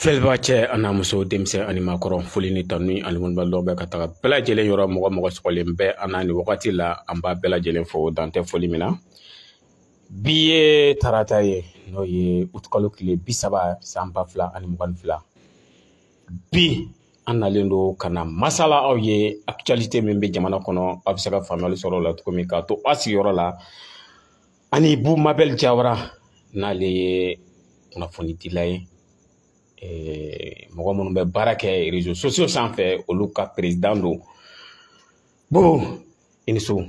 Filɛbaa cɛ a n'a muso, denmisɛn ani maakɔrɔ, foli ni tanu ani waleɲumandɔn bɛ ka taga bɛɛ lajɛlen yɔrɔ. Mɔgɔ mɔgɔ sɔgɔlen bɛ an na nin wagati la, an b'a bɛɛ lajɛlen fo, dan tɛ foli min na. Bi ye tarata ye, n'o ye utukalo tile 30 san 2022. Bi an nalen don ka na masala aw ye actualité min bɛ jamana kɔnɔ, aw bɛ se ka faamuyali sɔrɔ o la cogo min k'a to aw sigiyɔrɔ la. Ani Bu Mabel Jawara, n'ale ye kunnafonidila ye, mɔgɔ minnu bɛ baara kɛ réseaux sociaux sanfɛ, olu ka président don. Bobo, i ni so.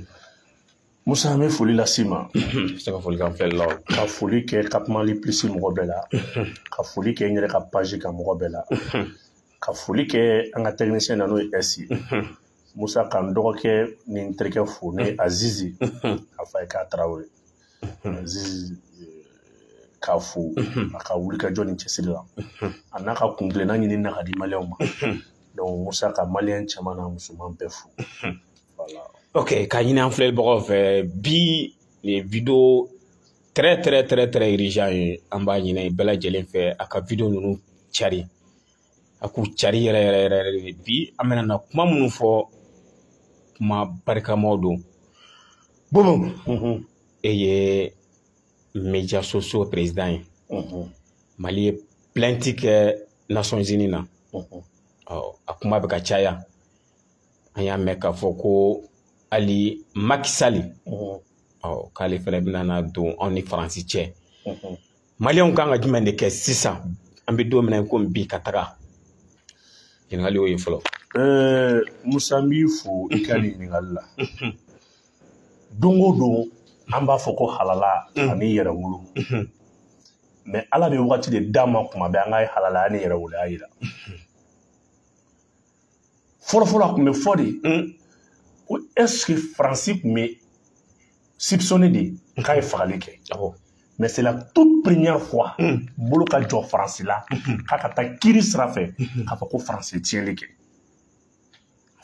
Musa, an bɛ foli las'i ma. Se ka foli kan filɛli la. Ka foli kɛ Cap Mali Plus mɔgɔ bɛɛ la, ka foli kɛ n yɛrɛ ka page kan mɔgɔ bɛɛ la, ka foli kɛ an ka technicien na, n'o ye S ye. Musa, ka n dɔgɔkɛ ni n terikɛ fo, n'o ye Azizi, a fa ye k'a Tarawele. Azizi k'a fo a ka wulikajɔ ni cɛsiri la, a n'a ka kuntilenna ɲini na ka di maliyɛnw ma. Donc Musa, ka maliyɛn cɛman n'a musoman bɛɛ fo. Voilà. Ok, k'a ɲini an filɛlibagaw fɛ, bi nin vidéo très très très très urgent ye. An b'a ɲini bɛɛ lajɛlen fɛ, a ka vidéo ninnu cari, a k'u cari yɛrɛ yɛrɛ yɛrɛ yɛrɛ. Bi an bɛna na kuma minnu fɔ, kuma barikamaw don. Bobo, e ye médias sociaux président ye. Mali ye plainte kɛ Nations Unies na. Ɔ, a kuma bɛ ka caya. An y'a mɛn k'a fɔ ko hali Macky Sall, ɔ, k'ale fɛnɛ bɛna na don anw ni Faransi cɛ. Maliyɛnw kan ka jumɛn de kɛ sisan, an bɛ don min na i komi bi, ka taga? Ɲininkali y'o ye fɔlɔ. Musa, n b'i fo i ka nin ɲininkali la. Don o don an b'a fɔ ko halala ani yɛrɛwolo, mais Ala bɛ wagati de d'an ma kuma bɛɛ an ka halalaya ni yɛrɛwoloya yira. Fɔlɔfɔlɔ, a tun bɛ fɔ de ko est ce que Faransi tun bɛ soupçonné de k'a ye fagali kɛ. Mais c'est la toute première fois bolo ka jɔ Faransi la k'a ka taa kiiri sira fɛ, k'a fɔ ko Faransi ye tiɲɛni kɛ.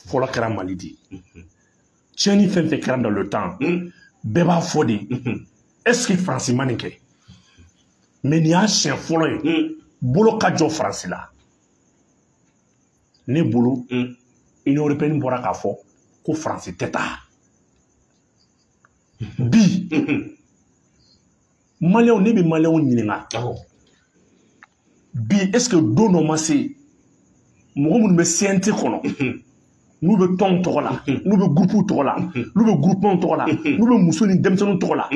Fɔlɔ kɛra Mali de ye. Tiɲɛni fɛn fɛn kɛra dans le temps, bɛɛ b'a fɔ de est ce que Faransi ma nin kɛ. Mais nin y'a siɲɛ fɔlɔ ye bolo ka jɔ Faransi la. Ne bolo, Union européenne bɔra k'a fɔ ko Faransi tɛ taa. Bi maliyɛnw, ne bɛ maliyɛnw ɲininka bi, est ce que don dɔ ma se, mɔgɔ minnu bɛ CNT kɔnɔ, n'u bɛ tɔnw tɔgɔ la, n'u bɛ groupe tɔgɔ la, n'u bɛ groupement tɔgɔ la, n'u bɛ muso ni denmisɛnninw tɔgɔ la,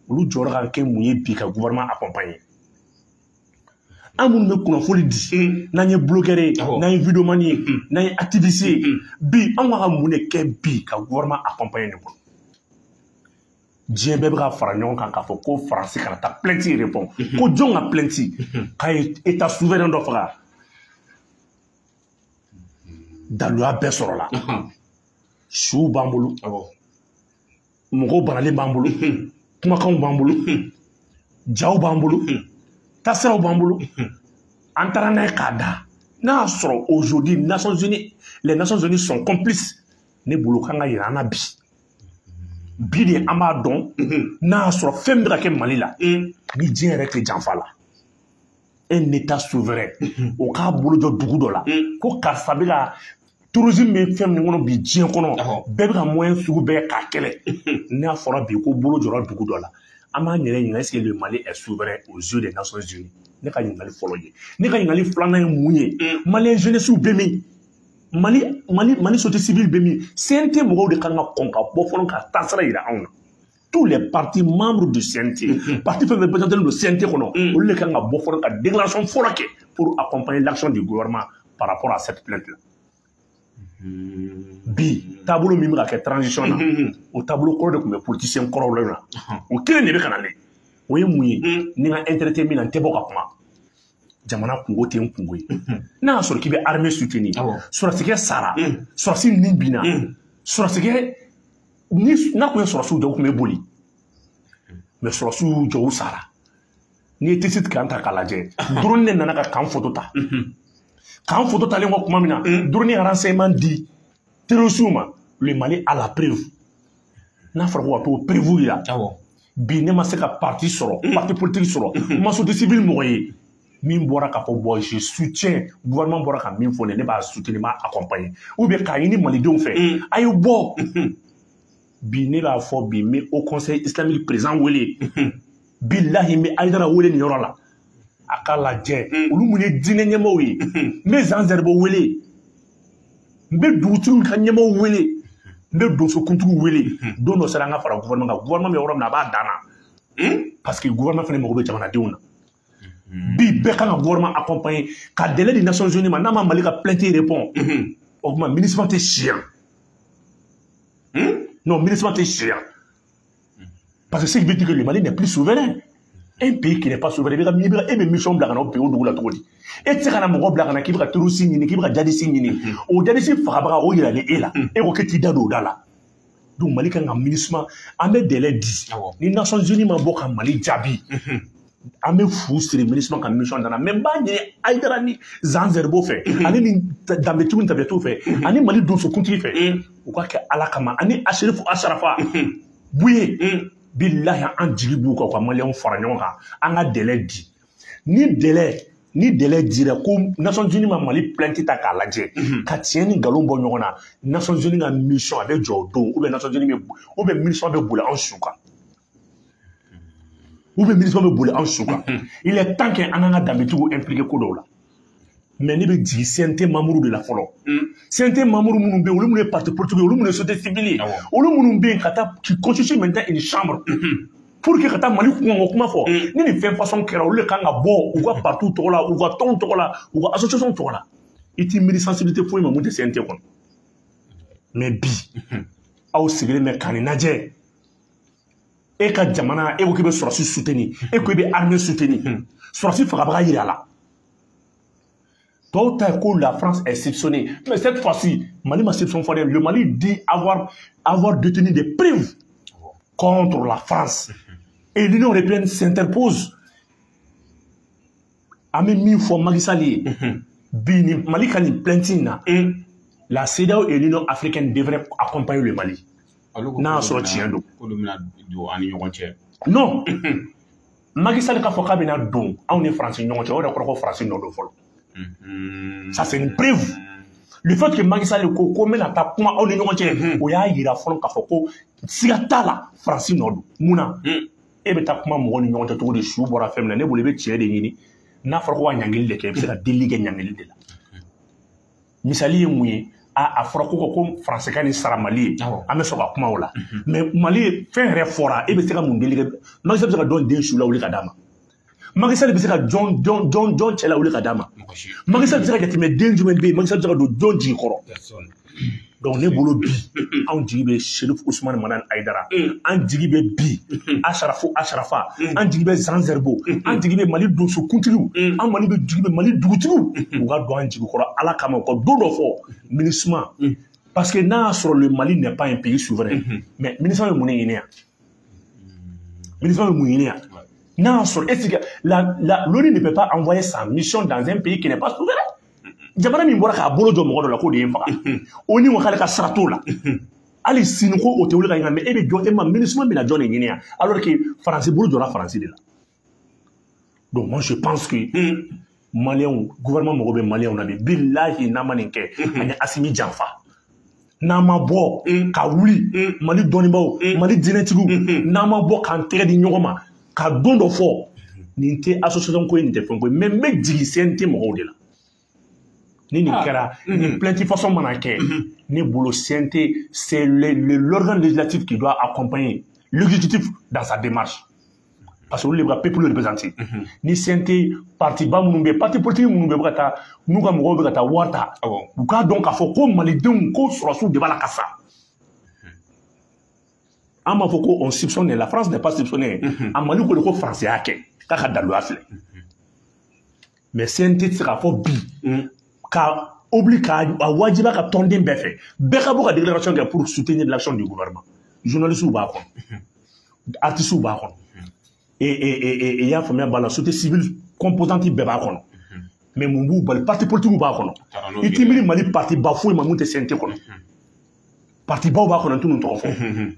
olu jɔyɔrɔ ka kɛ mun ye bi ka gouvernement accompagner? An minnu bɛ kunnafoni di, n'an ye blogueur ye, n'an ye vidéoman ye, n'an ye activiste ye, bi anw ka mun de kɛ bi ka gouvernement accompagner nin kɔnɔ? Diɲɛ bɛɛ bɛ ka fara ɲɔgɔn kan k'a fɔ ko Faransi kana taa plainte répond. Ko jɔn ka plainte? K'a ye état souverain dɔ faga. Daluya bɛɛ sɔrɔla, suw b'an bolo, mɔgɔw banalen b'an bolo, kumakanw b'an bolo, jaw b'an bolo, tasiraw b'an bolo. An taara n'a ye k'a da. N'a y'a sɔrɔ aujourd'hui Nations Unies, les Nations Unies sont complices, ne bolo kan ka yira an na bi. Bi de an b'a dɔn n'a y'a sɔrɔ fɛn bɛ ka kɛ Mali la ni diɲɛ yɛrɛ tɛ janfa la. Un état souverain, o k'a bolo jɔ dugu dɔ la ko karisa bɛ ka terrorisme bɛ fɛn min kɔnɔ bi diɲɛ kɔnɔ, bɛɛ bɛ ka moyen sugu bɛɛ k'a kɛlɛ. N'a fɔra bi ko bolo jɔra dugu dɔ la, an b'an yɛrɛ ɲininka: est ce que le Mali est souverain aux yeux des Nations Unies? Ne ka ɲininkali fɔlɔ ye. Ne ka ɲininkali filanan ye mun ye? Maliyɛn jeunesse bɛ min? Mali société civile bɛ min? CNT mɔgɔw de kan ka kɔn ka bɔ fɔlɔ ka taasira yira anw na. Tous les partis membres du CNT, parti fɛn fɛn présenté don CNT kɔnɔ, olu de kan ka bɔ fɔlɔ ka déclaration fɔlɔ kɛ pour accompagner l'action du gouvernement par rapport à cette plainte là. Bi taabolo min bɛ ka kɛ transition na, o taabolo kɔrɔ de tun bɛ politicien kɔrɔw la. O kelen de bɛ ka na ne. O ye mun ye? Ni n ka intérêt tɛ min na, n tɛ bɔ ka kuma. Jamana kungo tɛ n kungo ye. N'a y'a sɔrɔ k'i bɛ armée soutenir, sɔrɔsikɛ sara, sɔrɔsi nin binna, sɔrɔsikɛ ni n'a kun ye sɔrɔsiw jɔ, u tun bɛ boli, mais sɔrɔsiw y'u jɔ, u sara. N'i ye tisi kan ta k'a lajɛ, drone de nana ka camp photo ta. Camp photo talen kɔ tuma min na, drone ye renseignement di terroristes ma. Le Mali a la preuve. N'a fɔra ko ka t'o preuve yira bi, ne ma se ka parti sɔrɔ, parti politique sɔrɔ, n ma société civile mɔgɔ ye. Min bɔra k'a fɔ bon, je soutiens gouvernement, bɔra ka min fɔ, ne b'a soutenir, n b'a accompagner, ou bien k'a ɲini malidenw fɛ, a ye bɔ bi. Ne b'a fɔ bi, n bɛ Haut Conseil islamique président wele, bilahi, n bɛ Ayidara wele nin yɔrɔ la, a k'a lajɛ olu mun ye diinɛ ɲɛmaaw ye. N bɛ Zan Zɛribo wele, n bɛ dugutigiw ka ɲɛmaaw wele, n bɛ donsokuntigiw wele. Don dɔ sera, an ka fara gouvernement kan. Gouvernement bɛ yɔrɔ min na, a b'a dan na, parce que gouvernement fana mago bɛ jamanadenw na. Bi bɛɛ kan ka gouvernement accompagner ka délai di Nations Unies ma. N'a ma Mali ka plainte répond, o tuma MINUSMA tɛ si yan. Non, MINUSMA tɛ si yan, parce que ce qui veut dire que le Mali n'est plus souverain. Un pays qui n'est pas souverain, e bɛ mission bila ka na o pays o dugu la cogo di? E tɛ se ka na mɔgɔ bila ka na k'i bɛ ka terroriste ɲini, k'i bɛ ka djihadiste ɲini. O djihadiste fagabaga, o yiralen e la, e ko k'e t'i da don o da la. Donc Mali kan ka MINUSMA, an bɛ délai di. Ni Nations Unies ma bɔ ka Mali jaabi, an bɛ fu siri MINUSMA ka mission nana. Mais n b'a ɲini Ayidara ni Zan Zɛribo fɛ, ani ni danbetigiw ni tabiatigiw fɛ, ani Mali donsokuntigi fɛ, u ka kɛ Ala kama, ani Aserifu Asarafa Buye, bilahi, an jigi b'u kan, u ka maliyɛnw fara ɲɔgɔn kan. An ka délai di. Ni délai dira ko Nations Unies ma Mali plainte ta k'a lajɛ, ka tiɲɛ ni nkalon bɔ ɲɔgɔn na, Nations Unies ka mission a bɛ jɔ o don, ou bien Nations Unies bɛ, ou bien MINUSMA bɛ boli an su kan, ou bien MINUSMA bɛ boli an su kan. Il est temps que an k'an ka danbetigiw impliqué ko dɔw la. Mais ne bɛ jigin CNT membre de la fɔlɔ. CNT membre minnu bɛ yen, olu minnu ye parti politique ye, olu minnu ye société civile ye, olu minnu bɛ yen ka taa qui constitue maintenant une chambre pour que ka taa Mali kunkanko kuma fɔ. Ni nin fɛn façon kɛra, olu de kan ka bɔ u ka parti tɔgɔ la, u ka tɔnw tɔgɔ la, u ka association tɔgɔ la. I t'i miiri sensibilité foyi ma mun tɛ CNT kɔnɔ. Mais bi aw sigilen bɛ ka nin lajɛ. E ka jamana, e ko k'i bɛ sɔrɔsi soutenir, e ko i bɛ armée soutenir, sɔrɔsi fagabaga yira la. Tɔw ta ko la France est soupçonnée. Mais cette fois-ci, Mali ma soupçon fɔ dɛ. Le Mali dit avoir détenu des preuves contre la France. Et l'Union européenne s'interpose. An bɛ min fɔ Macky Sall ye bi, ni Mali ka nin plainte in na, la CEDEAO et l'Union africaine devraient accompagner le Mali. N'a y'a sɔrɔ tiɲɛ don. K'olu bɛna don an ni ɲɔgɔn cɛ. Non, Macky Sall k'a fɔ k'a bɛna don anw ni Faransi ɲɔgɔn cɛ, o yɛrɛ kɔrɔ ko Faransi nɔ don fɔlɔ. Ça, c'est une preuve. Le fait que Macky Sall ko ko n bɛna taa kuma aw ni ɲɔgɔn cɛ, o y'a yira fɔlɔ k'a fɔ ko siga t'a la, Faransi nɔ don. Mun na e bɛ taa kuma mɔgɔw ni ɲɔgɔn cɛ cogo di? Su bɔra fɛn min na, ne bolo, i bɛ tiɲɛ de ɲini. N'a fɔra ko ka ɲangili de kɛ, i bɛ se ka delili kɛ ɲangili de la. Misali ye mun ye? A fɔra ko Faransi ka nin sara Mali ye, an bɛ sɔrɔ ka kuma o la. Mais Mali ye fɛn yɛrɛ fɔra, e bɛ se ka mun deli kɛ? Macky Sall bɛ se ka dɔn den su lawuli ka d'a ma? Macky Sall bɛ se ka jɔn jɔn jɔn jɔn cɛ lawuli ka d'a ma? Macky Sall bɛ se ka jateminɛ den jumɛn bɛ yen? Macky Sall bɛ se ka don jɔn jigi kɔrɔ? Donc ne bolo bi, anw jigi bɛ Serif Ousmane Madani Ayidara, an jigi bɛ bi Asarafu Asarafa, an jigi bɛ Zan Zɛribo, an jigi bɛ Mali donsokuntigiw, an Mali bɛ jigi bɛ Mali dugutigiw. U ka don an jigi kɔrɔ Ala kama, u ka don dɔ fɔ MINUSMA, parce que n'a y'a sɔrɔ le Mali n'est pas un pays souverain, mais MINUSMA bɛ mun de ɲini yan? MINUSMA bɛ mun ɲini yan? N'a y'a sɔrɔ, est-ce que la l'ONU ne peut pas envoyer sa mission dans un pays qui n'est pas souverain? Jamana min bɔra k'a bolo jɔ mɔgɔ dɔ la k'o de ye n faga, o ni ko k'ale ka sara t'o la, hali sini ko o tɛ wuli ka ɲininka. Mais e bɛ jɔ, e ma MINUSMA bɛna jɔn de ɲini yan, alors que Faransi bolo jɔra Faransi de la? Donc moi, je pense que maliyɛnw, gouvernement mago bɛ maliyɛnw na bi. Bilahi, n'a ma nin kɛ, ani Asimi janfa, n'an ma bɔ ka wuli, Mali dɔnnibaaw, Mali diinɛtigiw, n'an ma bɔ k'an tɛgɛ di ɲɔgɔn ma ka don dɔ fɔ, nin tɛ association ko ye, nin tɛ fɛn ko ye. Mais n bɛ jigin CNT mɔgɔw de la. Ni nin kɛra, nin plainte façon mana kɛ, ne bolo, CNT, c'est l'organe législatif qui doit accompagner l'exécutif dans sa démarche, parce que olu de bɛ ka peuple représenter. Ni CNT parti ba minnu bɛ yen, parti politique minnu bɛ yen, bɛ ka taa n'u ka mɔgɔw bɛ ka taa wari ta, u k'a dɔn k'a fɔ ko malidenw, ko sɔrɔsiw de b'a la ka sa. An b'a fɔ ko on soupçonne, la France n'est pas soupçonnée. A Mali ko de ko France y'a kɛ, k'a ka daluya filɛ. Mais CNT tɛ se k'a fɔ bi ka obli k'a a wajibiya ka tɔnden bɛɛ fɛ, bɛɛ ka bɔ ka déclaration kɛ pour soutenir l'action du gouvernement. Journalistes b'a kɔnɔ, artistes b'a kɔnɔ, et i y'a faamuya b'a la, société civile composante bɛɛ b'a kɔnɔ. Mais mun b'u bali? Parti politique b'a kɔnɔ. I t'i miiri Mali parti ba foyi ma mun tɛ CNT kɔnɔ. Parti baw b'a kɔnɔ, n t'u tɔgɔ fɔ.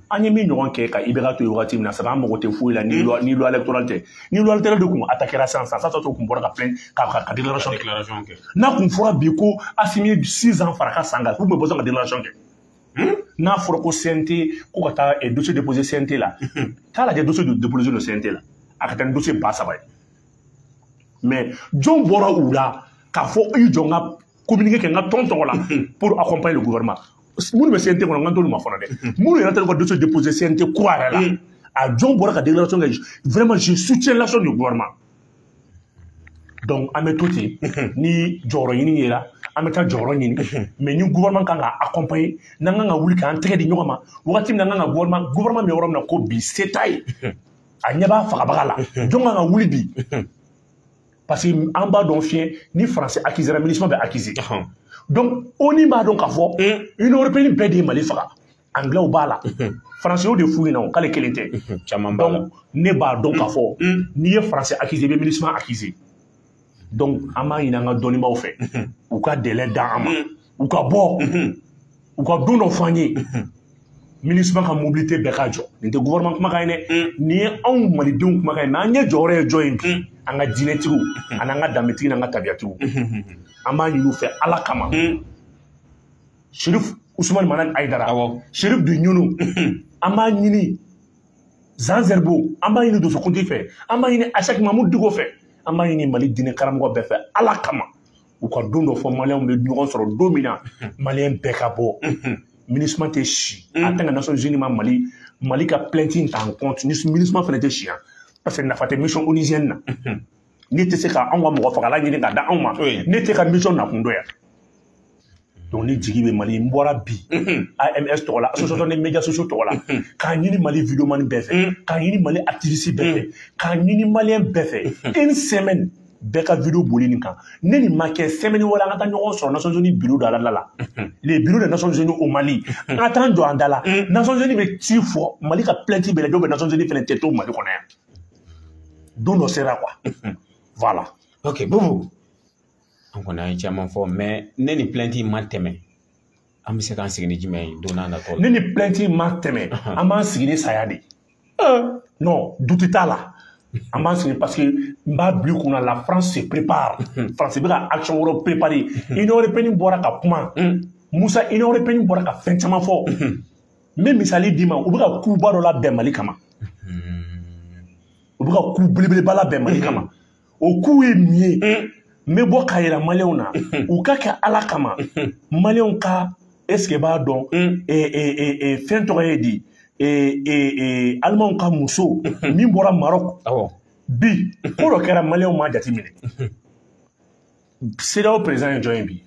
An ye min ɲɔgɔn kɛ ka IBK to yen wagati min na, sabu an mago tɛ foyi la ni loi électorale tɛ. Ni loi électorale de kun attaquera sisan sisan, ça kun bɔra ka plainte ka déclaration kɛ. N'a kun fɔra bi ko Assimi ye 6 ans fara ka san kan, k'u bɛ bɔ ka déclaration kɛ. N'a fɔra ko CNT ko ka taa dossier déposé CNT la, taa lajɛ dossier de déposé le CNT la, a ka taa ni dossier 3000 ye. Mais jɔn bɔra u la k'a fɔ i jɔ n ka communiqué kɛ n ka tɔn tɔgɔ la pour accompagner le gouvernement? Minnu bɛ CNT kɔnɔ, n ka t'olu ma fɔlɔ dɛ. Minnu yɛrɛ taara ka dossier déposé CNT kura yɛrɛ la, a jɔn bɔra ka déclaration kɛ: vraiment, je soutiens l'action du gouvernement? Donc an bɛ to ten. Ni jɔyɔrɔ ɲini yera, an bɛ taa jɔyɔrɔ ɲini. Mais ni gouvernement kan ka accompagner, n'an kan ka wuli k'an tɛgɛ di ɲɔgɔn ma wagati min na, an kan ka gouvernement bɛ yɔrɔ min na ko bi se t'a ye, a ɲɛ b'a fagabaga la, jɔn kan ka wuli bi? Parce que an b'a dɔn fiɲɛ ni Français accusera, MINUSMA bɛ accuser. Donc ONU b'a dɔn k'a fɔ Union européenne bɛɛ de ye Mali faga, Anglais b'a la, Français y'o de f'u ɲɛna, k'ale kelen tɛ. Caman b'a la. Donc ne b'a dɔn k'a fɔ n'i ye Français accuser, i bɛ MINUSMA accuser. Donc an b'a ɲini an ka dɔnnibaaw fɛ, u ka délai d'an ma, u ka bɔ, u ka don dɔ fɔ an ye, MINUSMA ka mobilité bɛɛ ka jɔ. Nin tɛ gouvernement kumakan ye dɛ, nin ye anw malidenw kumakan ye. Mais an ye jɔyɔrɔ ye jɔn ye bi? An ka diinɛtigiw ani an ka danbetigi n'an ka tabiyatigiw. An b'a ɲini u fɛ Ala kama. Chérif Ousmane Madani Haïdara, Chérif de Ɲunu, an b'a ɲini Zan Zerbo, an b'a ɲini Dosokuntigi fɛ, an b'a ɲini Achak Mahmoud Dicko fɛ, an b'a ɲini Mali diinɛ karamɔgɔ bɛɛ fɛ, Ala kama, u ka don dɔ fɔ maliyɛnw bɛ ɲɔgɔn sɔrɔ don min na, maliyɛn bɛɛ ka bɔ. MINUSMA tɛ si en tant que Nations Unies ma Mali ka plainte in ta en compte. Ni MINUSMA fana tɛ si yan, parce que nafa tɛ mission onusienne na. Ne tɛ se ka anw ka mɔgɔ fagala ɲini ka da anw ma, ne tɛ ka mission nakun dɔn yan. Donc ni jigi bɛ Mali, n bɔra bi AMS tɔgɔ la, association des médias sociaux tɔgɔ la, k'a ɲini Mali vidéoman bɛɛ fɛ, k'a ɲini Mali activiste bɛɛ fɛ, k'a ɲini maliyɛn bɛɛ fɛ, une semaine bɛɛ ka vidéo boli nin kan. Ne nin ma kɛ, semaine wɛrɛ an ka taa ɲɔgɔn sɔrɔ Nations Unies bureau da la la, les bureaux des Nations Unies au Mali, an ka taa jɔ an da la. Nations Unies bɛ ci fɔ Mali ka plainte bɛɛ la, dɔw bɛ Nations Unies fɛnɛ tɛ to Mali kɔnɔ yan. Don dɔ sera quoi, voilà. Ok Boubou, an kɔni an ye caman fɔ, mais ne ni plainte in ma tɛmɛ, an bɛ se k'an sigi ni jumɛn ye don n'a nataw la? Ne ni plainte in ma tɛmɛ, an b'an sigi ni saya de ye. Non, doute t'a la, an b'an sigi, parce que n b'a bila i kunna, la France se prépare. France bɛ ka action wɛrɛw préparer. Union européenne bɔra ka kuma, Musa. Union européenne bɔra ka fɛn caman fɔ. N bɛ misali d'i ma. U bɛ ka kuba dɔ labɛn Mali kama, u bɛ ka ku belebeleba labɛn Mali kama. O ku ye min ye, n bɛ bɔ k'a yira maliyɛnw na, u ka kɛ Ala kama. Maliyɛnw ka, est ce que b'a dɔn fɛn tɔgɔ ye di, Alimanw ka muso min bɔra Maroc bi, ko dɔ kɛra, maliyɛnw m'a jateminɛ. CEDEAO président ye jɔn ye bi?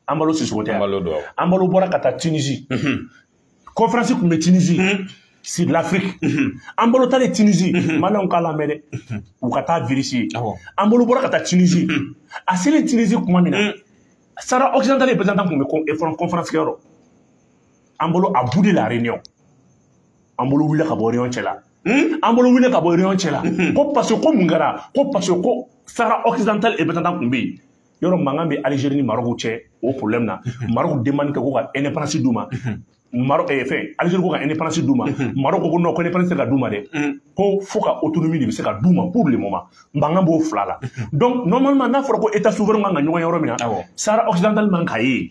Embaló Sissoco tɛ? Embaló bɔra ka taa Tunisie, conférence tun bɛ Tunisie sur l'Afrique. Embaló taalen Tunisie, maliyɛnw k'a lamɛn dɛ, u ka taa vérifier. Embaló bɔra ka taa Tunisie. A selen Tunisie tuma min na, Sahara occidental représentant tun bɛ conférence kɛyɔrɔ. Embaló a boudé la réunion. Embaló wulila ka bɔ réunion cɛ la. Embaló wulila ka bɔ réunion cɛ la ko parce que ko mun kɛra? Ko parce que ko Sahara occidental représentant tun bɛ yen. Yɔrɔ mankan bɛ Algérie ni Maroc cɛ, o problème na Maroc demande kɛ ko ka indépendance d'u ma. Maroc fɛn, Algérie ko ka indépendance d'u ma. Maroc ko non, ko indépendance tɛ ka d'u ma dɛ, ko fo ka autonomie de bɛ se ka d'u ma pour le moment. Mankan b'o fila la. Donc normalement, n'a fɔra ko état souverain kan ka ɲɔgɔn ye yɔrɔ min na, Sahara occidental man ka ye.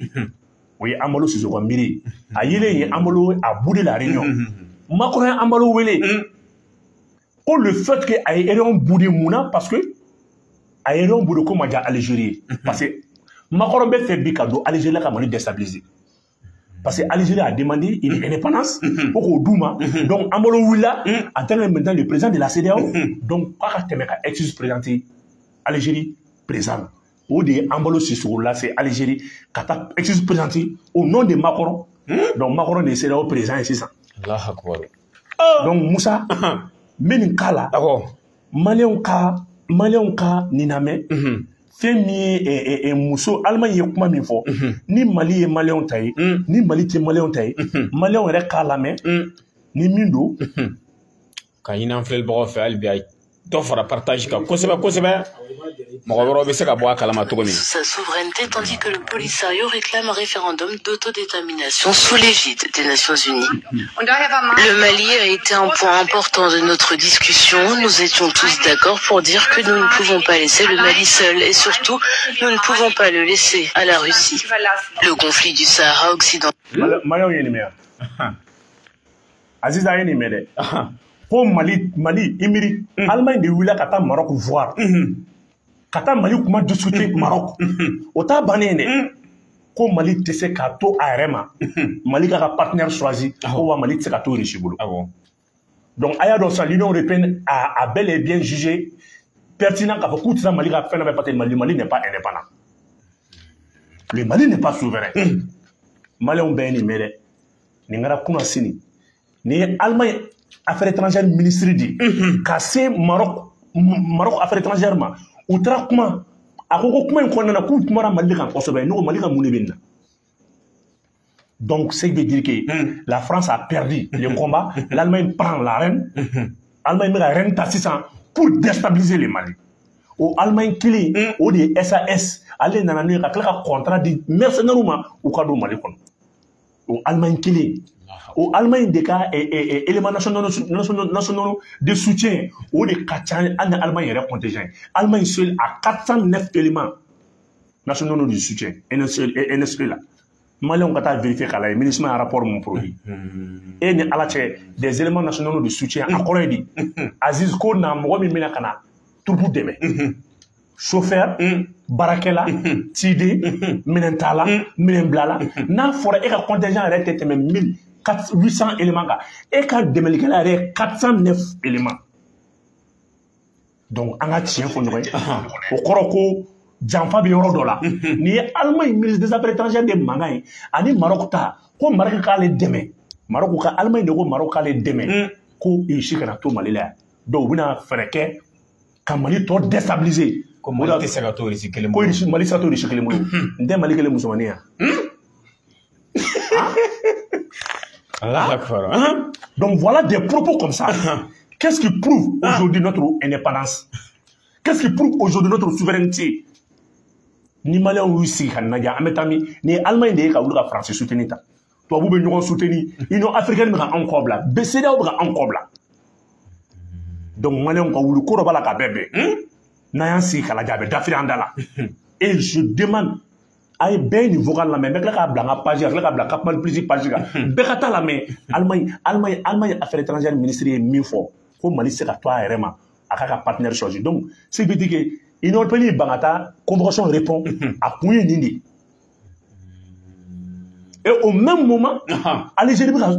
O ye Embaló Sissoco ka miiri. A yelen ye, Embaló a boudé la réunion. Macron ye Embaló wele ko le fait que a ye réunion boudé, mun na? Parce que a ye réunion boudé ko ma diya Algérie ye, parce que Macron bɛ fɛ bi ka don Algérie la ka Mali déstabiliser, parce que Algérie a demandé une indépendance ko k'o d'u ma. Donc Embaló wulila en tant que maintenant le président de la CEDEAO, donc k'a ka tɛmɛ ka excuse présenter Algérie président. O de ye Embaló Sissoco lase Algérie ka taa excuse présenter au nom de Macron. Donc Macron de ye CEDEAO président ye sisan. Allahu akbar. Donc Musa, n bɛ nin k'a la, maliyɛnw ka nin lamɛn. Fɛn min ye muso Allemagne ye kuma min fɔ, ni Mali ye maliyɛnw ta ye, ni Mali tɛ maliyɛnw ta ye, maliyɛnw yɛrɛ k'a lamɛn ni min don. Ka ɲini an filɛlibagaw fɛ hali bi, a ye Dɔ fara partage kan kosɛbɛ kosɛbɛ mɔgɔ wɛrɛw bɛ se ka bɔ a kalama cogo min. Sa souveraineté tandis que le Polisario réclame un référendum d'autodétermination sous l'égide des Nations Unies. Le Mali a été un point important de notre discussion. Nous étions tous d'accord pour dire que nous ne pouvons pas laisser le Mali seul et surtout, nous ne pouvons pas le laisser à la Russie. Le conflit du Sahara occidental. Aziz a ye nin mɛn dɛ. Ko Mali, Mali, Imiri, Allemagne de wulila ka taa Maroc voir. Ka taa Mali kuma discuter Maroc. O t'a bannen dɛ. Ko Mali tɛ se k'a to a yɛrɛ ma. Mali k'a ka partenaire choisi. Ko wa Mali tɛ se ka to Russie bolo. Donc a y'a dɔn sisan l'Union européenne a bel et bien jugé pertinent k'a fɔ k'u tɛ se Mali ka fɛn dɔ bɛ parce que Mali n'est pas indépendant. Le Mali n'est pas souverain. Maliyɛnw bɛɛ ye nin mɛn dɛ. Nin kɛra kunna sini. Nin ye Allemagne affaires étrangères ministre di ka se Maroc affaires étrangères ma u taara kuma a ko ko kuma in kɔnɔna na k'u kumara Mali kan kosɛbɛ ne ko Mali ka mun de bɛ nin na. Donc ce qui veut dire que la France a perdu le combat, l'Allemagne prend la reine, Allemagne bɛ ka reine ta sisan pour déstabiliser le Mali. O Allemagne kelen o de ye SAS ale nana n'o ye ka tila ka contrat di mercenaires ma u ka don Mali kɔnɔ. O Allemagne kelen. O Allemagne de ka élément nationaux de soutien o de ka ca hali ni Allemagne yɛrɛ contingent. Allemagne seul a 409 éléments nationaux de soutien NSE la. Maliyɛnw ka taa vérifier k'a lajɛ MINUSMA ye rapport mun produit. E ni Ala cɛ des éléments nationaux de soutien a kɔrɔ ye di. Aziz ko na mɔgɔ min bɛna ka na troupe dɛmɛ. Chauffeur, baarakɛla, ciden, minɛntala, minɛnbilala. N'a fɔra e ka contingent yɛrɛ tɛ tɛmɛ 1800 éléments kan e ka dɛmɛlikɛla yɛrɛ ye 409 éléments. Donc an ka tiɲɛ fɔ ɲɔgɔn ye. O kɔrɔ ko janfa bɛ yɔrɔ dɔ la. Nin ye Allemagne ministre des affaires étrangères de mankan ye ani Maroc ta ko Maroc k'ale dɛmɛ. Maroc ka Allemagne de ko Maroc k'ale dɛmɛ ko Russie kana to Mali la yan. Donc u bɛna fɛɛrɛ kɛ ka Mali tɔ déstabiliser. Ko Mali tɛ se ka to Russie kelen bolo. Ko Mali tɛ se ka to Russie kelen bolo. N tɛ Mali kelen musomanin ya. Allah akbar. Donc voilà des propos comme ça. Qu'est-ce qui prouve aujourd'hui notre indépendance? Qu'est-ce qui prouve aujourd'hui notre souveraineté? Ni Maliens y'u sigi ka lajɛ an bɛ taa min ni Allemagne de ye ka wuli ka France soutenir ta. Tubabu bɛ ɲɔgɔn soutenir, Union africaine bɛ ka anw kɔ bila, CEDEAO bɛ ka anw kɔ bila. Donc Maliens ka wuli ko dɔ b'a la ka bɛɛ bɛn. N'an y'an sigi ka lajɛ a bɛ dafiri an da la. Et je demande a ye bɛɛ ye nin vocal lamɛn n bɛ tila k'a bila n ka page kan ka tila k'a bila Cap Mali Plus page kan bɛɛ ka taa lamɛn. Allemagne affaires étrangères ministre ye min fɔ ko Mali tɛ se ka to a yɛrɛ ma a k'a ka partenaire choisi. Donc ce qui veut dire que Union européenne ban ka taa convocation répond a kun ye nin de ye. Et au même moment Algérie bɛ ka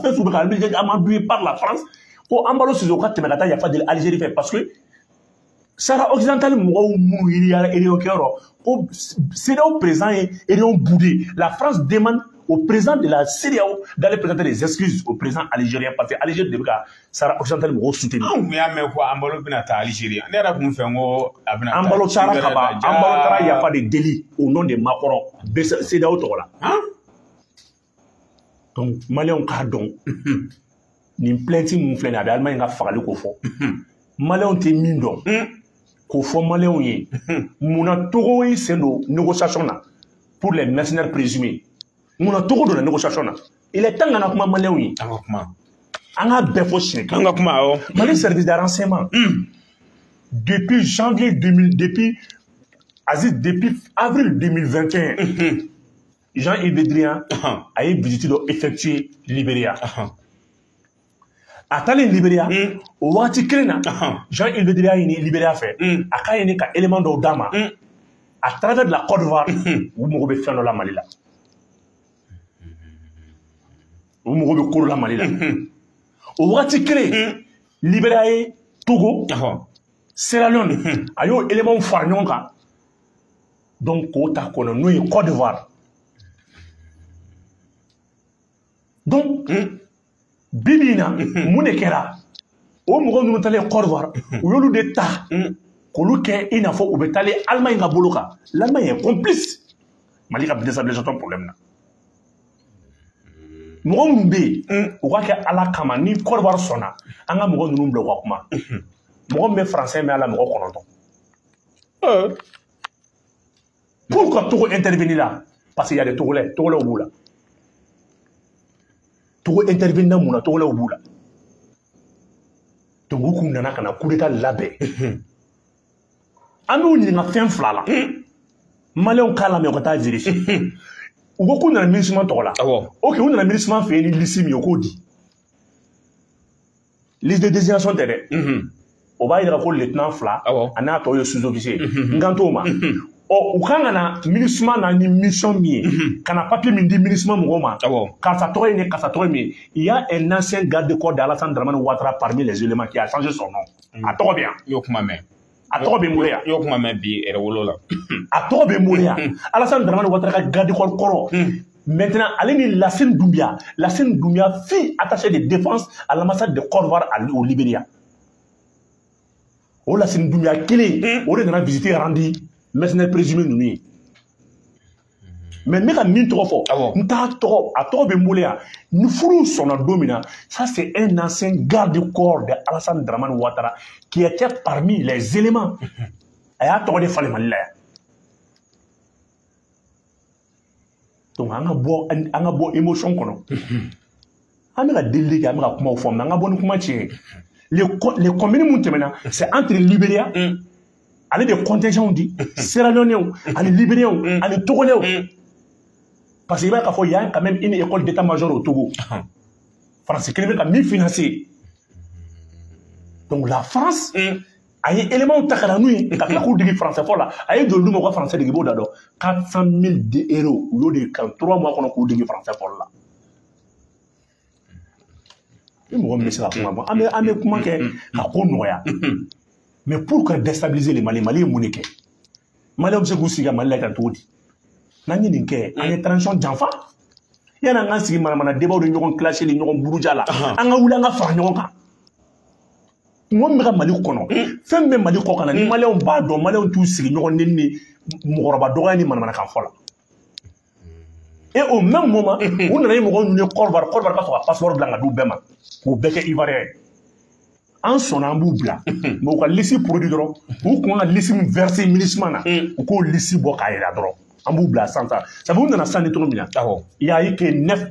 fɛn sugu bɛ ka Algérie amadoué par la France ko Embalo Sissoko ka tɛmɛ ka taa yafa deli Algérie fɛ parce que Sahara occidental mɔgɔw minnu yiriyara réunion kɛyɔrɔ ko CEDEAO président ye réunion boudé. La France demande au président de la CEDEAO d'aller présenter des excuses au président algérien parce que Algérie de bɛ ka Sahara occidental mɔgɔw soutenir. Anw tun y'a mɛn ko Embalo bɛna taa Algérie ne yɛrɛ tun fɛ n ko a bɛna taa. Embalo taara ka ban, Embalo taara yafa de deli au nom de Macron CEDEAO tɔgɔ la. Donc Maliyɛnw k'a dɔn nin plainte mun filɛ nin ye a bɛ Allemagne ka fagali ko fɔ. Maliyɛnw tɛ min dɔn. K'o fɔ Maliyɛnw ye munna Togo y'i sen don négociation na pour les mercenaires présumés munna Togo donna négociation na. Il est temps ka na kuma Maliyɛnw ye. An ka kuma. An k'a bɛɛ fɔ siɲɛ kelen. An ka kuma awɔ. Mali service de renseignement depuis janvier 2000 depuis Aziz depuis avril 2021 Jean-Yves Le Drian a ye visite dɔ effectuer Libéria. A taalen Libéria o waati kelen na Jean-Yves Le Drian ɲini Libéria fɛ a k'a ɲini ka élément dɔw d'a ma à travers de la Côte d'Ivoire u mago bɛ fɛn dɔ la Mali la. U mago bɛ ko dɔ la Mali la. O waati kelen Libéria ye Togo Sierra Leone a y'o élément fara ɲɔgɔn kan donc k'o ta kɔnɔ n'o ye Côte d'Ivoire. Donc bi bi in na mun de kɛra o mɔgɔ ninnu taalen Côte d'Ivoire u y'olu de ta k'olu kɛ i n'a fɔ u bɛ taalen Allemagne ka bolo kan. L'Allemagne est complice Mali ka déstabilisation problème na. Mɔgɔ minnu bɛ yen u ka kɛ Ala kama ni Côte d'Ivoire sɔnna an ka mɔgɔ ninnu bila u ka kuma. Mɔgɔ min bɛ français mɛn a la mɔgɔ 9. Pourquoi Togo intervenir là? Parce qu'il y a des Togolais, Togolais au bout là. Togo intervenir dans mon Togolais au bout là. Donc u nana ka na coup d'état labɛn. An b'u ɲininka fɛn fila la. Maliyɛnw k'a lamɛn u ka taa vérifier. U ko k'u nana MINUSMA tɔgɔ la. Ok, u nana MINUSMA fɛ yen ni liste min ye, u k'o di. Liste de désignation tɛ dɛ. O b'a yira ko lieutenant fila a n'a tɔ ye sous-officier. N kan t'o ma. Ɔ u kan ka na MINUSMA na ni mission min ye, ka na papier min di MINUSMA mɔgɔw ma. Karisa tɔgɔ ye nin ye, karisa tɔgɔ ye min ye. Il y a un ancien garde-corps d'Alassane Dramane Ouattara parmi les éléments qui a changé son nom. A tɔgɔ bɛ yan. I y'o kuma mɛn. A tɔgɔ bɛ n bolo yan. I y'o kuma mɛn bi yɛrɛwolo la. A tɔgɔ bɛ n bolo yan. Alassane Dramane Ouattara ka garde-corps kɔrɔ. Maintenant, ale ni Lassine Doumbia. Lassine Doumbia fut attaché de défense à l'ambassade de Côte d'Ivoire au Libéria. O Lassine Doumbia kelen, o de nana visiter Randi mercenaire présumé ninnu ye. Mais n bɛ ka min tɔgɔ fɔ, n t'a tɔgɔ, a tɔgɔ bɛ n bolo yan. Ni furu sɔnna don min na, ça c'est un ancien garde-corps de Alassane Dramane Ouattara qui était parmi les éléments. A y'a tɔgɔ de falen Mali la yan. Donc an ka bɔ émotion kɔnɔ. An bɛ ka delili kɛ, an bɛ ka kumaw fɔ, mais an ka bɔ ni kuma tiɲɛ ye. Les communes mun tɛmɛna, c'est entre Libéria, ale de contingent di, Sierra Leone, ani Libériens, ani Togolais. Parce qu'il va y a quand même une école d'état-major au Togo. France kelen bɛ ka min financer. Donc la France a ye élément ta ka na n'u ye ka tila k'u dege français fɔ la. A ye joli d'u ma u ka français dege, i b'o da dɔn. 400 000 euros u y'o de kan 3 mois kɔnɔ k'u dege français fɔli la. Ni mɔgɔ min bɛ se ka kuma bɔ, an bɛ kuma kɛ ka ko nɔgɔya. Mais pour que déstabiliser le Mali, Mali ye mun de kɛ? Maliyɛnw bɛ se k'u sigi ka Mali lajɛ cogo di? N'an ye nin kɛ, an ye transition janfa. Yanni an k'an sigi manamana débatw ni ɲɔgɔn clasher ni ɲɔgɔn buruja la, an ka wuli an ka fara ɲɔgɔn kan. Mɔgɔ min bɛ ka Mali kɔnɔ, fɛn min bɛ Mali kɔ kan na, ni Maliyɛnw b'a dɔn, Maliyɛnw t'u sigi ɲɔgɔn neni ni mɔgɔkɔrɔba dɔgɔya ni manamanakan fɔ la. Et au même moment, u nana ni mɔgɔ ninnu ye Côte d'Ivoire, Côte d'Ivoire ka sɔrɔ ka passeport dilan ka d'u bɛɛ ma, k'u bɛɛ kɛ Ivoirien ye. An sɔnna an b'u bila, mais u ka liste produit dɔrɔn, u kun ka liste min verser MINUSMA na, u k'o liste bɔ k'a yira dɔrɔn, an b'u bila san ta. Ça fait u nana san ni cogo min na, il y a eu que 9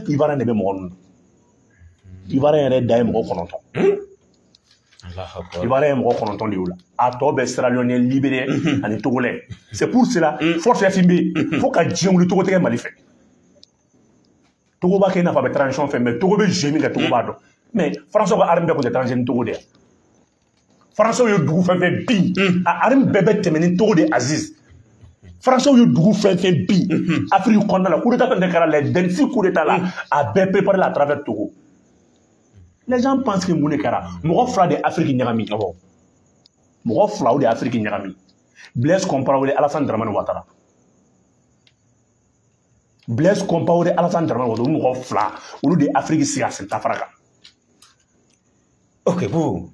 Ivoiriens de bɛ mɔgɔ ninnu na. Ivoirien yɛrɛ dan ye mɔgɔ 9. Ivoirien ye mɔgɔ 9 de y'o la. A tɔ bɛɛ Sierra Leone, Libérien ani Togolais. C'est pour cela, force FMB, fo ka diɲɛ wuli Togo tɛ kɛ Mali fɛ. Togo b'a kɛ i n'a fɔ a bɛ transition fɛ, mais Togo bɛ jeu min kɛ, Togo b'a dɔn. Mais Français ka arme bɛɛ kun tɛ transition ni Togo de ye. Français ye dugu fɛn fɛn bin, a arme bɛɛ bɛ tɛmɛ ni Togo de Aziz. Français ye dugu fɛn fɛn bin, Afrique kɔnɔna la, coup d'état fɛn fɛn kɛra les 26 coups d'état la, a bɛɛ préparé la à travers Togo. Les gens pensent que mun de kɛra, mɔgɔ fila de Afrique ɲagami. Mɔgɔ fila o de Afrique ɲagami. Blaise Compaoré, Alassane Dramane Ouattara. Blaise Compaoré, Alassane Dramane Ouattara, olu mɔgɔ fila, olu de Afrique sigi a sen tafara kan. Ok, bon.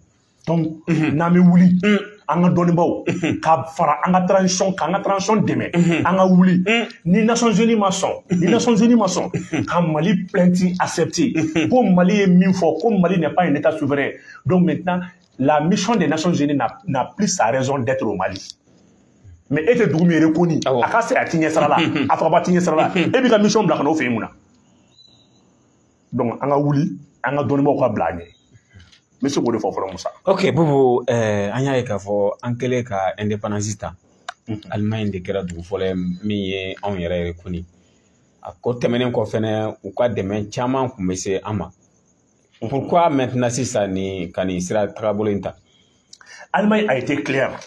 Donc, n'an bɛ wuli, an ka dɔnnibaw, ka fara an ka transition, k'an ka transition dɛmɛ, an ka wuli. Ni Nations Unies ma sɔn, ni Nations Unies ma sɔn, ka Mali plainte accepter, ko Mali ye min fɔ, ko Mali n'est pas un État souverain. Donc maintenant, la mission des Nations Unies n'a plus sa raison d'être au Mali. Mais e tɛ dugu min reconnu, a ka saya ti ɲɛ sira la, a fagaba ti ɲɛ sira la, e b'i ka mission bila ka n'o fɛ yen mun na? Donc an ka wuli, an ka dɔnnibaw ka bila an ɲɛ. N bɛ se k'o de fɔ fɔlɔ Musa. Ok Boubou, an y'a ye k'a fɔ an kɛlen ka indépendance ta, Allemagne de kɛra dugu fɔlɔ ye min ye anw yɛrɛ reconnu. A ko tɛmɛnen kɔ fɛnɛ, u ka dɛmɛ caman kun bɛ se an ma. Pourquoi maintenant sisan nin ka nin sira tagabolo in ta? Allemagne a été claire.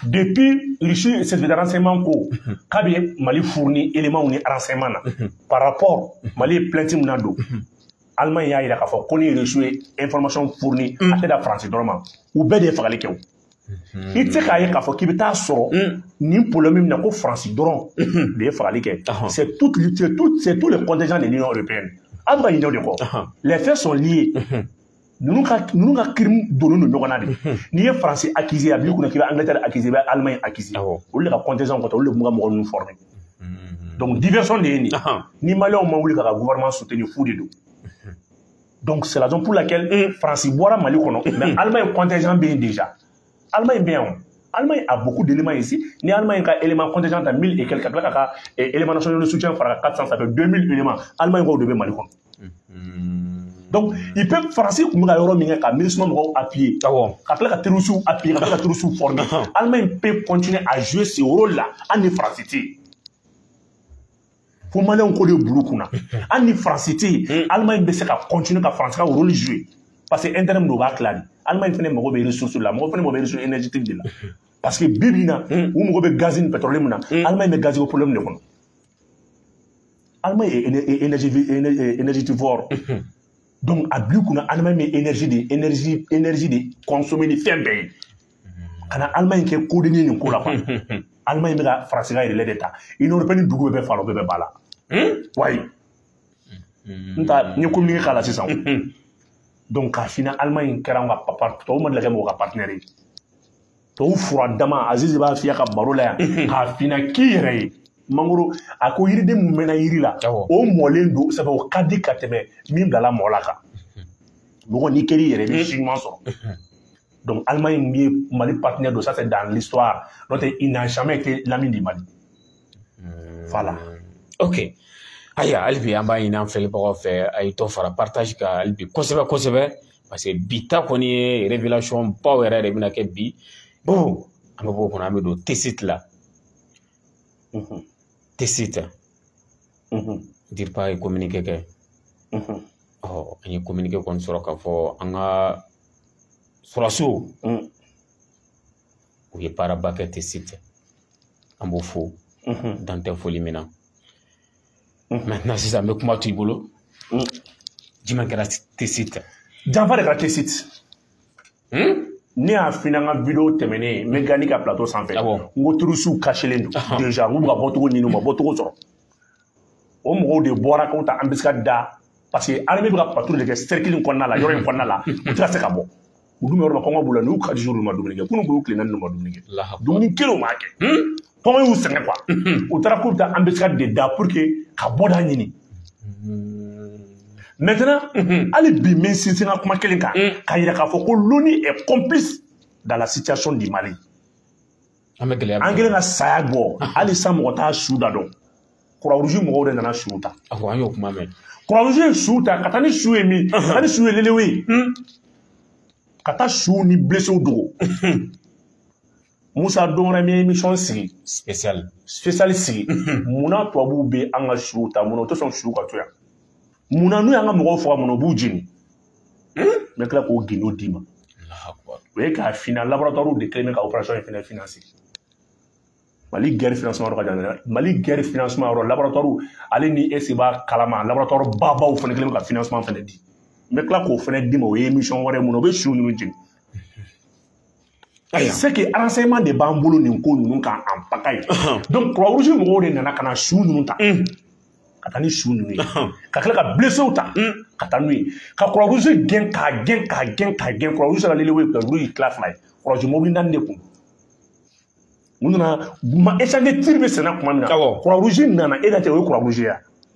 Depuis Russie service de renseignement ko k'a bɛ Mali fourni éléments ni renseignement na par rapport Mali ye plainte min na don. Allemagne y'a yira k'a fɔ ko ni Russie ye information fournie a tɛ da France dɔrɔn ma, u bɛɛ de ye fagali kɛ o. I tɛ se k'a ye k'a fɔ k'i bɛ taa sɔrɔ nin problème min na ko France dɔrɔn de ye fagali kɛ. C'est tout, c'est tous les contingents de l'Union européenne. An bɛ ka ɲinɛ o de kɔ. Les faits sont liés. Ninnu ka crime donnen don ɲɔgɔn na de. N'i ye France accuser, a b'i kunna k'i bɛ Angleterre accuser, i bɛ Allemagne accuser. Olu de ka contingent kɔtɛ, olu de b'u ka mɔgɔ ninnu former. Donc diversion de ye nin. Ni Maliyɛnw ma wuli ka gouvernement soutenir, fu de don. Donc c'est la raison pour laquelle France bɔra Mali kɔnɔ, mais Allemagne contingent bɛ yen déjà. Allemagne bɛ yan o. Allemagne a beaucoup d'éléments ici. Ni Allemagne ka élément contingent ta 1000 et quelques, ka tila k'a ka élément national de soutien fara 400, ça fait 2000 éléments. Allemagne k'o de bɛ Mali kɔnɔ. Donc ils peuvent, Faransi tun bɛ ka yɔrɔ min kɛ ka MINUSMA mɔgɔw appuyer, ka tila ka terroristes appuyer, ka tila ka terroristes former. Allemagne peut continuer à jouer ce rôle là hali ni Faransi tɛ yen. Fo Maliyɛnw k'o de bulu kunna. Hali ni Faransi tɛ yen, Allemagne bɛ se ka continuer ka Faransi ka rôle jouer. Parce que intérêt min don, o b'a tila de. Allemagne fɛnɛ mago bɛ ressources la, mɔgɔ fɛnɛ mago bɛ ressources énergétiques de la. Parce que bi bi in na, u mago bɛ gaz ni pétrole min na, Allemagne bɛ gaz ko problème de kɔnɔ. Allemagne est énergétivore. Donc a bil'i kunna, Allemagne bɛ énergie de consommer ni fɛn bɛɛ ye. Ka na Allemagne kɛ kodenni ye nin ko la quoi. Allemagne bɛ ka Faransi ka relais de ta. Union européenne dugu bɛɛ bɛ fa la, o bɛɛ bɛ ba la. Wayi. N ta n ye communiqué k'a la sisan. Donc k'a f'i ɲɛna, Allemagne kɛra an ka papa, tubabu ma deli ka kɛ mɔgɔ ka partenaire ye. Tubabu fura dama, Aziz b'a f'i ye a ka baro la yan, k'a f'i ɲɛna k'i yɛrɛ ye. Mangoro, a ko yiriden mun mɛnna yiri la, o mɔlen don, sabu o ka di ka tɛmɛ min bilala mɔgɔ la kan. Mɔgɔ n'i kɛr'i yɛrɛ, i bɛ si ɲuman sɔrɔ. Donc Allemagne ye Mali partenaire don, ça c'est dans l'histoire. Donc il n'a jamais été l'ami du Mali. Voilà. Ok. Ayiwa, hali bi an b'a ɲini an filɛbagaw fɛ, a ye dɔ fara partage kan hali bi kosɛbɛ kosɛbɛ, parce que bi ta kɔni ye révélation baw yɛrɛ de bɛna kɛ bi. Bon, an bɛ bɔ o kɔnɔ, an bɛ don Tessit la. Tessit. DIRPA ye communiqué kɛ. Ɔ, an ye communiqué kɔni sɔrɔ k'a fɔ an ka sɔrɔdasiw u ye baaraba kɛ Tessit. An b'o fo dan tɛ foli min na. Maintenant sisan n bɛ kuma to i bolo. Jumɛn kɛra Tessit? Janfa de kɛra Tessit. Ne y'a f'i ɲɛna n ka vidéo tɛmɛnen, n bɛ Gani ka plateau sanfɛ. N ko terroristes cachelen don. Déjà n k'u bɛ ka bɔcogo ɲini, u ma bɔcogo sɔrɔ. O mɔgɔw de bɔra k'u ta embuscade da, parce que armée bɛ ka patrouille de kɛ cercle in kɔnɔna la, yɔrɔ in kɔnɔna la, u tɛ ka se ka bɔ. U dun bɛ yɔrɔ min na, kɔngɔ b'u la, n'u 4 jours u ma dumuni kɛ. Kunun k'u tile 4 u ma dumuni kɛ. Dumuni kelen u m'a kɛ. Kɔngɔ y'u sɛgɛn quoi. U taara k'u bɛ taa embuscade de da pour que ka bɔda ɲini. Maintenant, hali bi n bɛ sinsin n ka kuma kelen kan, k'a yira k'a fɔ ko l'ONU est complice dans la situation du Mali. An bɛ gɛlɛya. An kɛlen ka saya bɔ, hali sisan mɔgɔ t'a su da dɔn. Croix-Rouge mɔgɔw de nana su ta. Awɔ, an y'o kuma mɛn. Croix-Rouge ye su ta, ka taa ni su ye min, ka taa ni su ye Lelewe ye. Ka taa su ni blesséw dogo. Musa, don wɛrɛ n bɛ émission sigi. Spécial. Spécial sigi. Munna tubabuw bɛ an ka suw ta, munna u tɛ sɔn su ka to yan? Munna n'u y'an ka mɔgɔw faga, munna u b'u jeni? N bɛ tila k'o gindo d'i ma. O ye k'a f'i ɲɛna, laboratoire de kɛlen bɛ ka opération in fɛnɛ financer. Mali guerre financement yɔrɔ ka jan dɛ. Mali guerre financement yɔrɔ, laboratoire, ale ni ese b'a kalama, laboratoire babaw fɛnɛ kɛlen bɛ ka financement fɛnɛ di. N bɛ tila k'o fɛnɛ d'i ma, o ye émission wɛrɛ ye, mun na u bɛ su ninnu jeni. C'est que renseignement de b'an bolo nin ko ninnu kan en pagaille. Donc Croix-Rouge mɔgɔw de nana ka na su ninnu ta. Ka taa ni su ninnu ye. Ka tila ka blesséw ta. Ka taa n'u ye. Ka Croix-Rouge gɛn k'a gɛn k'a gɛn k'a gɛn. Croix-Rouge sera Lelewe, Croix-Rouge y'i tila fila ye. Croix-Rouge mobili 4 de kun. U nana ma échange de tir bɛ senna tuma min na. Croix-Rouge nana, e ka cɛ o ye Croix-Rouge ye.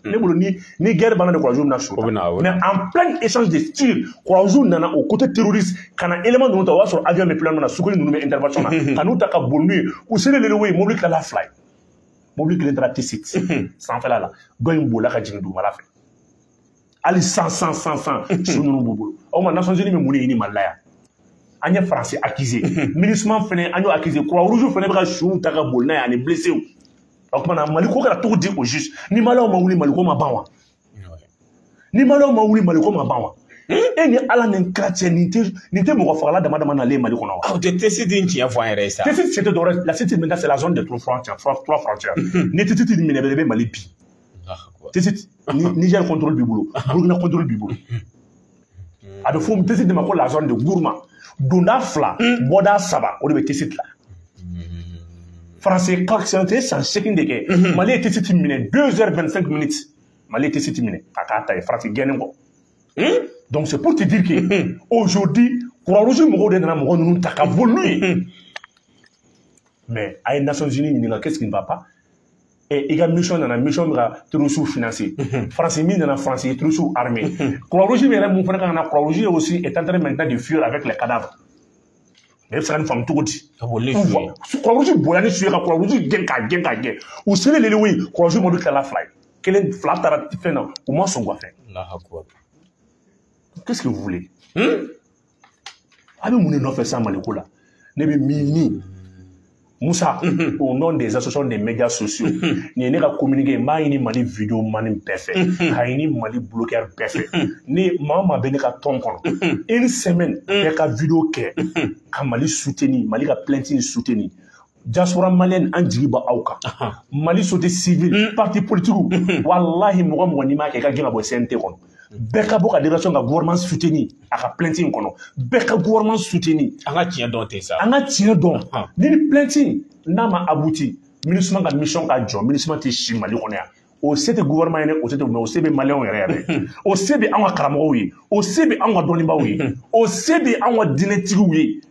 Ne bolo ni guerre banna de Croix-Rouge bɛna su ta. Mais en plein échange de tir, Croix-Rouge nana au côté terroriste ka na élément ninnu ta, o y'a sɔrɔ avion bɛ plan na, Sukhoi ninnu bɛ intervention na, ka n'u ta ka boli n'u ye. U selen Lelewe, mobili tilala fila ye. Mobili kelen taara Tessit sanfɛla la, dɔ in bolila ka jigin dugumala fɛ. Hali san san san san su ninnu b'u bolo. O tuma Nations Unies bɛ mun de ɲini Mali la yan? An ye Faransi accusé, MINUSMA fɛnɛ an y'o accusé, Croix-Rouge fɛnɛ bɛ ka suw ta ka boli n'a ye ani blessé. O tuma na Mali ko kɛra cogo di au juste? Ni Maliyɛnw ma wuli, Mali ko ma ban wa? Ni Maliyɛnw ma wuli, Mali ko ma ban wa? E ni Ala ni kira cɛ, nin tɛ mɔgɔ fagala dama dama nalen Mali kɔnɔ wa? O tɛ Tessit in tiɲɛ fɔ an yɛrɛ ye sa. Tessit c'était dɔwɛrɛ, la Tessit maintenant c'est la zone des trois frontières, trois frontières. Ni Tessit minɛ bɛ Mali bi. Tessit Niger contrôle b'i bolo, Burkina contrôle b'i bolo. A bɛ fɔ Tessit de ma ko la zone de Gourma. Donda 2, bɔda 3, o de bɛ Tessit la. Français tɛ san 8 de kɛ. Mali ye Tessit minɛ 2h25 minutes. Mali ye Tessit minɛ k'a k'a ta ye Faransi gɛnnen kɔ. Donc c'est pour te dire que aujourd'hui, Croix-Rouge mɔgɔw de nana mɔgɔ ninnu ta ka boli n'u ye. Mais a ye Nations Unies ɲininka, qu'est-ce qui ne va pas? I ka mission nana, mission bɛ ka terroristes financer. France min nana, France ye terroristes armés. Croix-Rouge min yɛrɛ mun fana kan ka na, Croix-Rouge aussi est en train maintenant de fuir avec les cadavres. Ne bɛ se ka nin faamu cogo di? Croix-Rouge bonya ni su ye ka Croix-Rouge gɛn k'a gɛn k'a gɛn. U selen Lelewe, Croix-Rouge mobili tilala fila ye. Kelen fila taara fɛn na, u ma sɔn k'u ka fɛn. Qu'est-ce que vous voulez? A bɛ mun de nɔfɛ sisan Maliko la? Ne bɛ min ɲini, Moussa, au nom des associations des médias sociaux, nin ye ne ka communiqué, n b'a ɲini Mali vidéo mani bɛɛ fɛ, k'a ɲini Mali blogueur bɛɛ fɛ. Ni maa o maa bɛ ne ka tɔn kɔnɔ, une semaine bɛɛ ka vidéo kɛ ka Mali soutenir, Mali ka plainte in soutenir. Diaspora malienne, an jigi bɛ aw kan. Mali société civile, parti politique, walahi mɔgɔ mɔgɔ n'i m'a kɛ i ka gɛn ka bɔ CNT kɔnɔ. Bɛɛ ka bɔ ka délégation ka gouvernement soutenir a ka plainte in kɔnɔ. Bɛɛ ka gouvernement soutenir. An ka tiɲɛ dɔn ten sa. An ka tiɲɛ dɔn. Ni plainte in n'a ma abouti, MINUSMA ka mission ka jɔ, MINUSMA tɛ si Mali kɔnɔ yan. O se tɛ gouvernement ye dɛ, o se tɛ, mais o se bɛ maliyɛnw yɛrɛ yɛrɛ. O se bɛ anw ka karamɔgɔw ye, o se bɛ anw ka dɔnnibaaw ye, o se bɛ anw ka diinɛtigiw ye.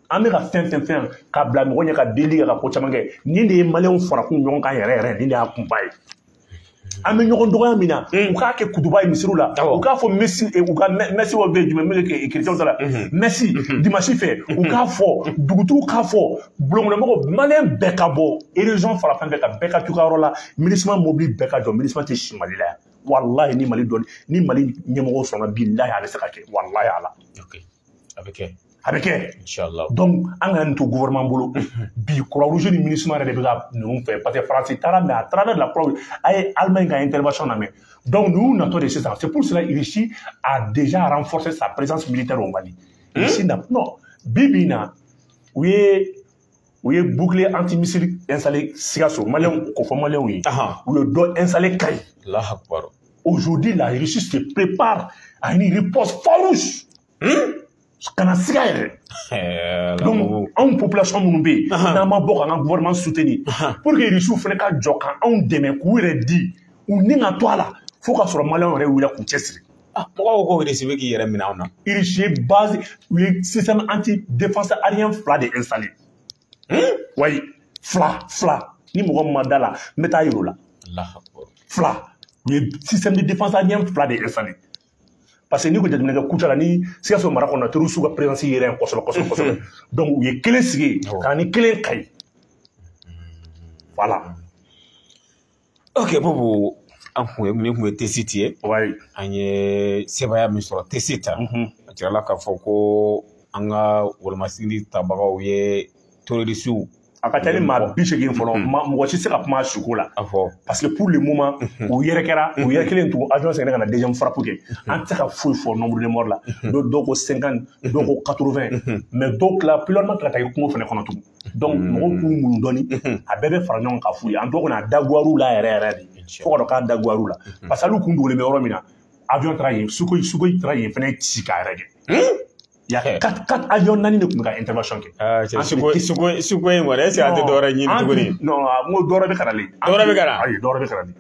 An bɛ ka fɛn fɛn fɛn ka bila mɔgɔ ɲɛ ka deli kɛ ka ko caman kɛ, nin de ye maliyɛnw farakun ɲɔgɔn kan yɛrɛ yɛrɛ, nin de y'a kunba ye. An bɛ ɲɔgɔn dɔgɔya min na, u k'a kɛ kutuba ye misiriw la, u k'a fɔ mesi, u ka mɛsi bɛ jumɛn min kɛ chrétiens ta la, mɛsi dimanche fɛ, u k'a fɔ dugutigiw k'a fɔ, bulonkɔnɔmɔgɔw, maliyɛn bɛɛ ka bɔ région fara fɛn bɛɛ kan, bɛɛ ka t'u ka yɔrɔ la, MINUSMA mobili bɛɛ ka jɔ, MINUSMA tɛ si Mali la yan. Walahi ni Mali dɔn, ni Mali ɲɛmɔgɔw sɔnna, bilahi a bɛ se ka kɛ, walahi ala. A bɛ kɛ. A bɛ kɛ. Inchallah. Donc an kana nin to gouvernement bolo. Bi Croix-Rouge ni MINUSMA yɛrɛ de bɛ ka ninnu fɛ, parce que France taara, mais à travers la Croix-Rouge a ye Allemagne ka intervention lamɛn. Donc ninnu natɔ de sisan, c'est pour cela Russie a déjà renforcé sa présence militaire au Mali. Russie n'a non bi bi in na u ye bouclier antimissile installé Sikaso, maliyɛnw k'o fɔ maliyɛnw ye. U ye dɔ installé Kayi. Allahu Akbar. Aujourd'hui la Russie se prépare à une riposte farouche. Kana siga yɛrɛ. Donc anw population minnu bɛ yen, n'an ma bɔ k'an ka gouvernement soutenir pour que Russiw fana ka jɔ ka anw dɛmɛ k'u yɛrɛ di u ni ka to a la fo k'a sɔrɔ maliyɛnw yɛrɛ wulila k'u cɛsiri. Mɔgɔw ko Russie bɛ k'i yɛrɛ minɛ anw na. Russie ye base, u ye système anti défense aérien fila de installé. Wayi fila ni mɔgɔ min ma da la n bɛ taa yir'u la. Fila u ye système de défense aérien fila de installé. Parce que n'i ko jateminɛ kɛ Kucala ni Sikaso mara kɔnɔ, terroristes ka présence yɛrɛ ye kosɛbɛ kosɛbɛ kosɛbɛ. Donc u ye kelen sigi ka na ni kelen Kayi. Voilà. Ok Bobo, an kun ye min kun ye Tessit ye. An ye sebaaya min sɔrɔ Tessit. A jirala k'a fɔ ko an ka wolomasigi tabagaw ye terroristes. A ka ca ni maa 80 fɔlɔ, mɔgɔ si tɛ se ka kuma a suko la. Parce que pour le moment, u yɛrɛ kɛra, u yɛrɛ kelen tugun avion seginna ka na deuxième frappe kɛ. An tɛ se ka foyi fɔ nombre de morts la. Dɔw ko 50, dɔw ko 80, mais dɔw tila pilote ma tila ka taa kungo fana kɔnɔ tugun. Donc mɔgɔw k'u muɲu dɔɔni, a bɛɛ bɛ fara ɲɔgɔn kan ka f'u ye. An tɔgɔ kɔni a dagoyar'u la yɛrɛ yɛrɛ de. Fo ka dɔn k'a dagoyar'u la. Parce que hali u kun dogolen bɛ yɔrɔ min na, avion taara yen, Sukhoi taara yen fana ci k'a yɛrɛ kɛ. Il y a 4 avions nani de tun bɛ ka intervention kɛ. Sukhoi in kɔni, est-ce que a tɛ dɔwɛrɛ ɲini tuguni? Non, n ko dɔwɛrɛ bɛ ka nalen. Dɔwɛrɛ bɛ ka na? Ayi, dɔwɛrɛ bɛ ka nalen.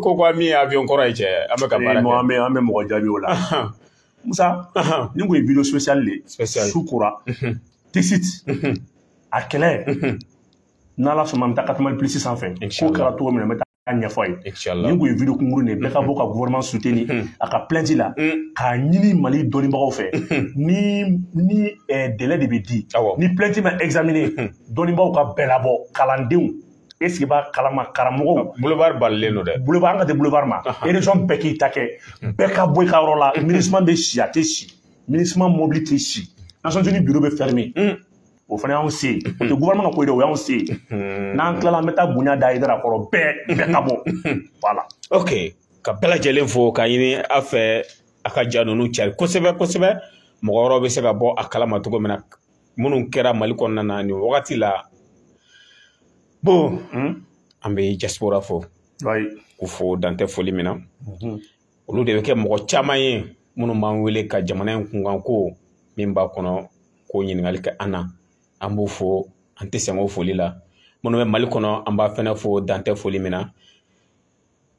Ko ko min ye avion kɔrɔ ye cɛ, an bɛ ka baara kɛ. An bɛ mɔgɔ jaabi o la. Musa, nin kun ye vidéo spéciale de ye. Su kora. Tessit, a kɛlɛ, n'Ala sɔnna an bɛ taa Katamali Plus sanfɛ. Ko kɛra cogo min na, n bɛ taa ɲɛfɔ a ye. Nin kun ye vidéo kunkurun de ye, bɛɛ ka bɔ ka gouvernement soutenir a ka plainte la, k'a ɲini Mali dɔnnibagaw fɛ. Ni délai de bɛ di, ni plainte ma examiner, dɔnnibagaw ka bɛɛ labɔ, kalandenw, est ce que b'a kalama, karamɔgɔw. Boulevard balilen don dɛ. Boulevard, an ka tɛ boulevard ma. Région bɛɛ k'i ta kɛ, bɛɛ ka bɔ i ka yɔrɔ la, MINUSMA bɛ si, a tɛ si, MINUSMA mobili tɛ si, Nations Unies bureau bɛ fermé. O fana y'anw se ye. O tɛ gouvernement ka ko ye dɛ, o y'anw se ye. N'an tilala an bɛ taa bonya da Hayidara kɔrɔ, bɛɛ ka bɔ. Voilà. Ok, ka bɛɛ lajɛlen fo k'a ɲini a fɛ a ka ja ninnu cari kosɛbɛ kosɛbɛ. Mɔgɔ wɛrɛw bɛ se ka bɔ a kalama cogo min na, minnu kɛra Mali kɔnɔna na nin wagati la. Bon, an bɛ diaspora fo. K'u fo dan tɛ foli min na. Olu de bɛ kɛ mɔgɔ caman ye minnu b'an wele ka jamana in kunkan ko min b'a kɔnɔ k'o ɲininkali kɛ an na. An b'u fo, an tɛ sɛgɛn o foli la. Minnu bɛ Mali kɔnɔ, an b'a fɛnɛ fo dan tɛ foli min na.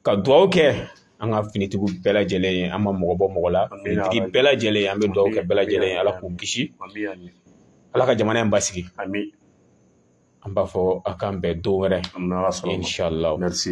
Ka dugawu kɛ an ka finitigiw bɛɛ lajɛlen ye, an ma mɔgɔ bɔ mɔgɔ la. Finitigi bɛɛ lajɛlen, an bɛ dugawu kɛ bɛɛ lajɛlen ye, Ala k'u kisi. Ala ka jamana in basigi. An b'a fɔ a k'an bɛn don wɛrɛ. N'Ala sɔnna. Inshallah. Merci.